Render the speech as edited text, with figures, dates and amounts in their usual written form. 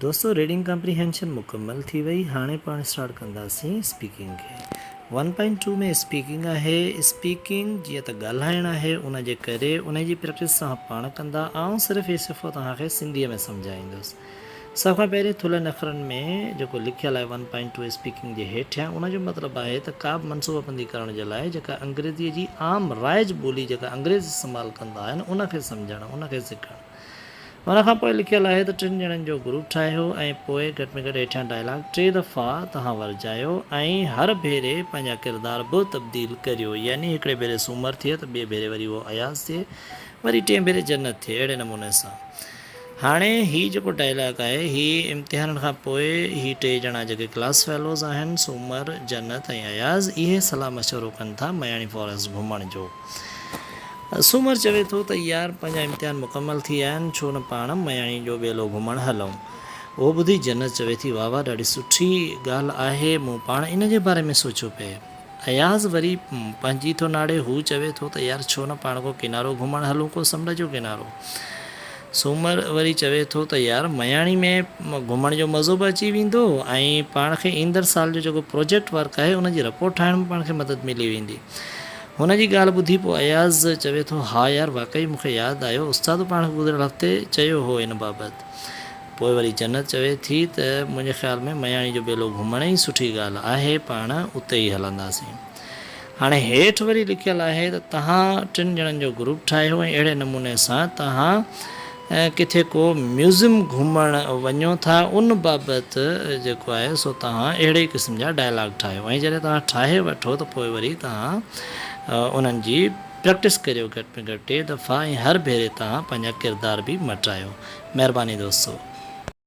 دوستو reading comprehension مڪمل ٿي وئي هاڻي پاڻ اسٽارٽ ڪنداسين اسپيڪنگ کي. ون پوائنٽ ٽو ۾ اسپيڪنگ آهي اسپيڪنگ جيئن ته ڳالهائڻ آهي ان جي ڪري ان جي پريڪٽس توهان پاڻ ڪندا آئون صرف هي صفحو توهان کي سنڌي ۾ سمجهائيندس سڀ کان پهرين ٿلهن اکرن ۾ جيڪو لکيل آهي ون پوائنٽ ٽو اسپيڪنگ جي هيٺيان ان جو مطلب آهي ته ڪا به منصوبه بندي ڪرڻ جي لاء جيڪا انگريزي جي عام رائج ٻولي جيڪا انگريز استعمال ڪندا آهن ان کي سمجهڻ ان کي سکڻ. ان کان پوء لکيل آهي ته ٽن ڄڻن جو گروپ ٺاهيو ۽ پوء گهٽ ۾ گهٽ هيٺيان ڊائلاگ ٽي دفعا توهان ورجايو ۽ هر ڀيري پنهنجا ڪردار به تبديل ڪريو يعني هڪڙي ڀيري سومر ٿئي ته ٻئي ڀيري وري اهو اياز ٿئي وري ٽئين ڀيري جنت ٿئي اهڙي نموني سان هاڻي هي جيڪو ڊائلاگ آهي هي امتحانن کان پوء هي ٽي ڄڻا جيڪي ڪلاس فيلوز آهن سومر، جنت ۽ اياز اهي صلاح مشورو ڪن ٿا مياڻي فاريسٽ گهمڻ جو. سومر چوي ٿو ته يار پنهنجا امتحان مڪمل ٿي ويا آهن ڇو نه پاڻ مياڻي جو ٻيلو گهمڻ هلون. اهو ٻڌي جنت چوي ٿي واهه واهه ڏاڍي سٺي ڳالهه آهي مون پاڻ ان جي باري ۾ سوچيو پئي. اياز وري پنهنجي ٿو ناڙي هو چوي ٿو ته يار ڇو نه پاڻ ڪو ڪنارو گهمڻ هلون ڪو سمنڊ جو ڪنارو. سومر وري چوي ٿو ته يار مياڻي ۾ گهمڻ جو مزو به اچي ويندو ۽ پاڻ کي ايندڙ سال جو جيڪو پروجيڪٽ ورڪ آهي ان جي رپورٽ ٺاهڻ ۾ پاڻ کي مدد ملي ويندي. هن جي ڳالهه ٻڌي پوء اياز چوي ٿو ها يار واقعي مون کي ياد آيو استاد پاڻ کي گذريل هفتي چيو هو ان بابت. پوء وري جنت چوي ٿي ته منهنجي خيال ۾ مياڻي جو ٻيلو گهمڻ ئي سٺي ڳالهه آهي پاڻ اتي ئي هلنداسين. هاڻي هيٺ وري لکيل آهي ته توهان ٽن ڄڻن جو گروپ ٺاهيو ۽ اهڙي نموني سان توهان ڪٿي ڪو ميوزم گهمڻ وڃو ٿا ان بابت جيڪو آهي سو توهان اهڙي ئي قسم جا ڊائلاگ ٺاهيو ۽ جڏهن توهان ٺاهي وٺو ته پوء وري توهان انهن جي پريڪٽس ڪريو گهٽ ۾ گهٽ ٽي دفعا ۽ هر ڀيري توهان پنهنجا ڪردار به مٽايو مهرباني دوستو.